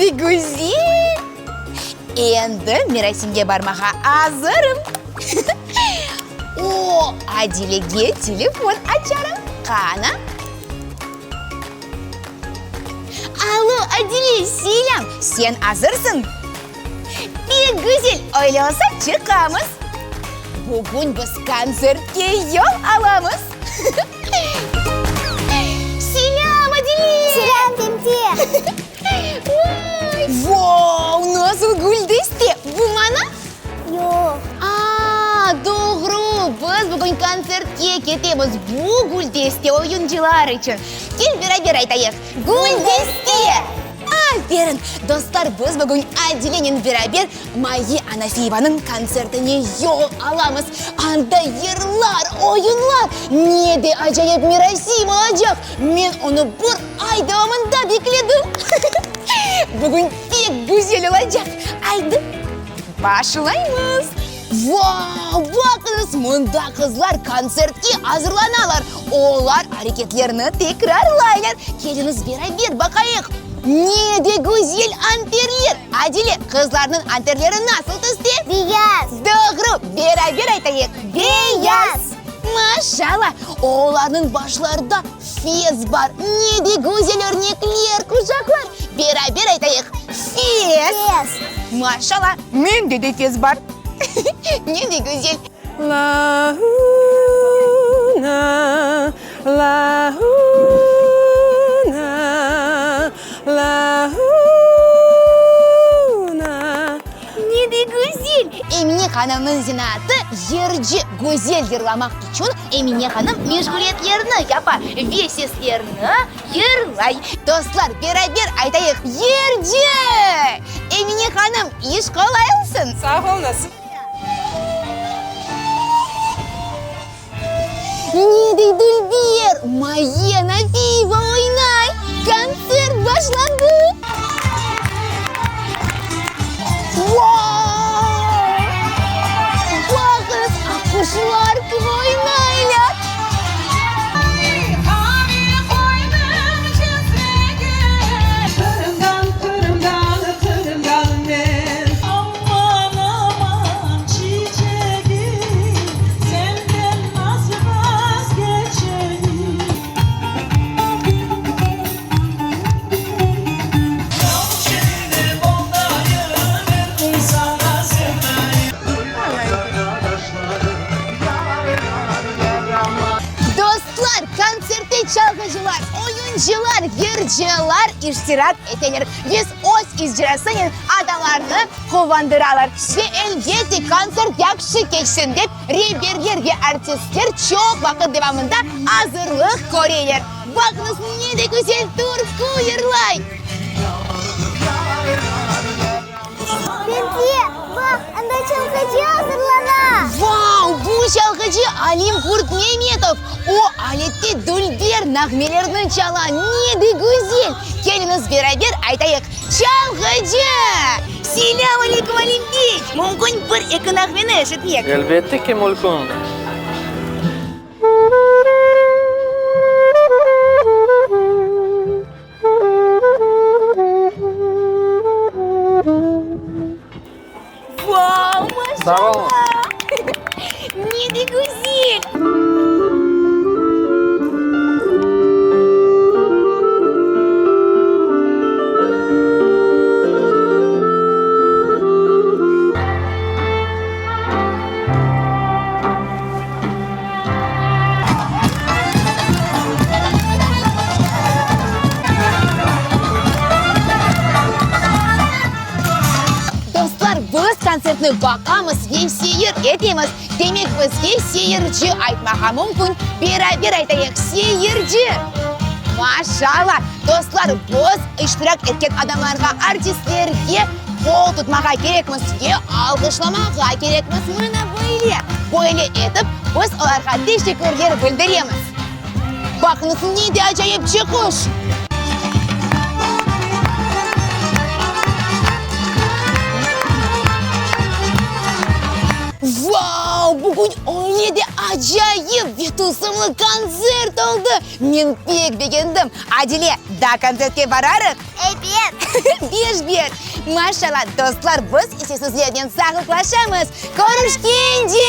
Ne de güzel! Endi merasimge barmağa azırım. O, Adilege telefon açarım. Qana? Allo, Adile, selâm! Sen azırsıñ? Pek güzel, öyle olsa çıqamız. Bugün biz kontsertke yol alamız. Selâm, Adile! Selâm, Femziye! Vau, nasıl güldeste! Bu maña? Yoq. A, doğru, biz bugün kontsertke ketemiz. Bu güldeste oyuncılar içün. Kel, beraber aytayıq, Güldeste! Aferin! Dostlar, biz bugün Adilenen beraber Mayye Anafiyevanıñ kontsertine yol alamız. Anda yırlar, oyunlar, ne de acayip merasim olacaq! Men onı bir ay devamında bekledim. Bugün pek güzel olacaq. Aydı, başlaymız! Vau, baqıñız, mında qızlar kontsertke azırlanalar. Olar areketlerni tekrarlaylar. Keliñiz, beraber baqayıq. Ne de güzel anterler! Adile, qızlarnıñ anterleri nasıl tüste? Beyaz. Doğru, beraber aytayıq, beyaz. Maşallah, olarnıñ başlarında fes bar. Ne de güzel örnekler, quşaqlar. Beraber aytayıq, fes. Fes. Maşallah, mende de fes bar. Ne de güzel. La-u-na, la-u-na, la-u-na. Ne de güzel! Emine hanımnıñ zenaatı, yırcı. Güzel yırlamaq içün Emine hanım meşğuliyetlerni yapa ve seslerni yırlay. Dostlar, beraber aytayıq, Yırcı! Emine hanım, iş qolay olsun! Sağ oluñız! Ne dey dülber! Mayye Nafiyeva oynay! Kontsert başlandı! Vau! Baqıñız, aquşlar kibi oynaylar! Qırımdan, Qırımdan, Qırımdan men. Aman, aman, çiçegim, senden nasıl vazgeçeyim? Dostlar, kontsertte çalğıcılar, oyuncılar, yırcılar iştirak eteler. Biz öz icrasınen adamlarnı quvandıralar. Ve, elbette, kontsert yahşı keçsin dep, reberler ve artistler çoq vaqıt devamında azırlıq köreler. Baqıñız, ne de güzel türkü yırlay! Fevziye, baq, anda çalğıcı azırlana! Vau, bu çalğıcı Alim Qurtmemetov! O, alette dülber nağmelerni çala, ne de güzel! Keliñiz, beraber aytayıq, Çalğıcı! Selâm aleyküm, Alim bey! Mümkün bir-eki nağmeni eşitmek? Elbette ki, mülkün. Vau, maşallah! Ne de güzel! Dostlar, biz kontsertni baqamız ve seyir etemiz. Demek, bizge seyirci aytmağa mümkün. Beraber aytayıq, seyirci! Maşallah! Dostlar, biz iştirak etken adamlarğa, artistlerge qol tutmağa kerekmiz ve alğışlamağa kerekmiz. Mına böyle! Böyle etip, biz olarğa teşekkürler bildiremiz. Baqıñız, ne de acayip çıqış! Vau! Bugün öyle de acayip ve tılsımlı kontsert oldı! Men pek begendim! Adile, daa kontsertke bararıq? Ebet! alqış ber. Maşallah, dostlar, biz ise sizlernen sağlıqlaşamız. Körüşkence!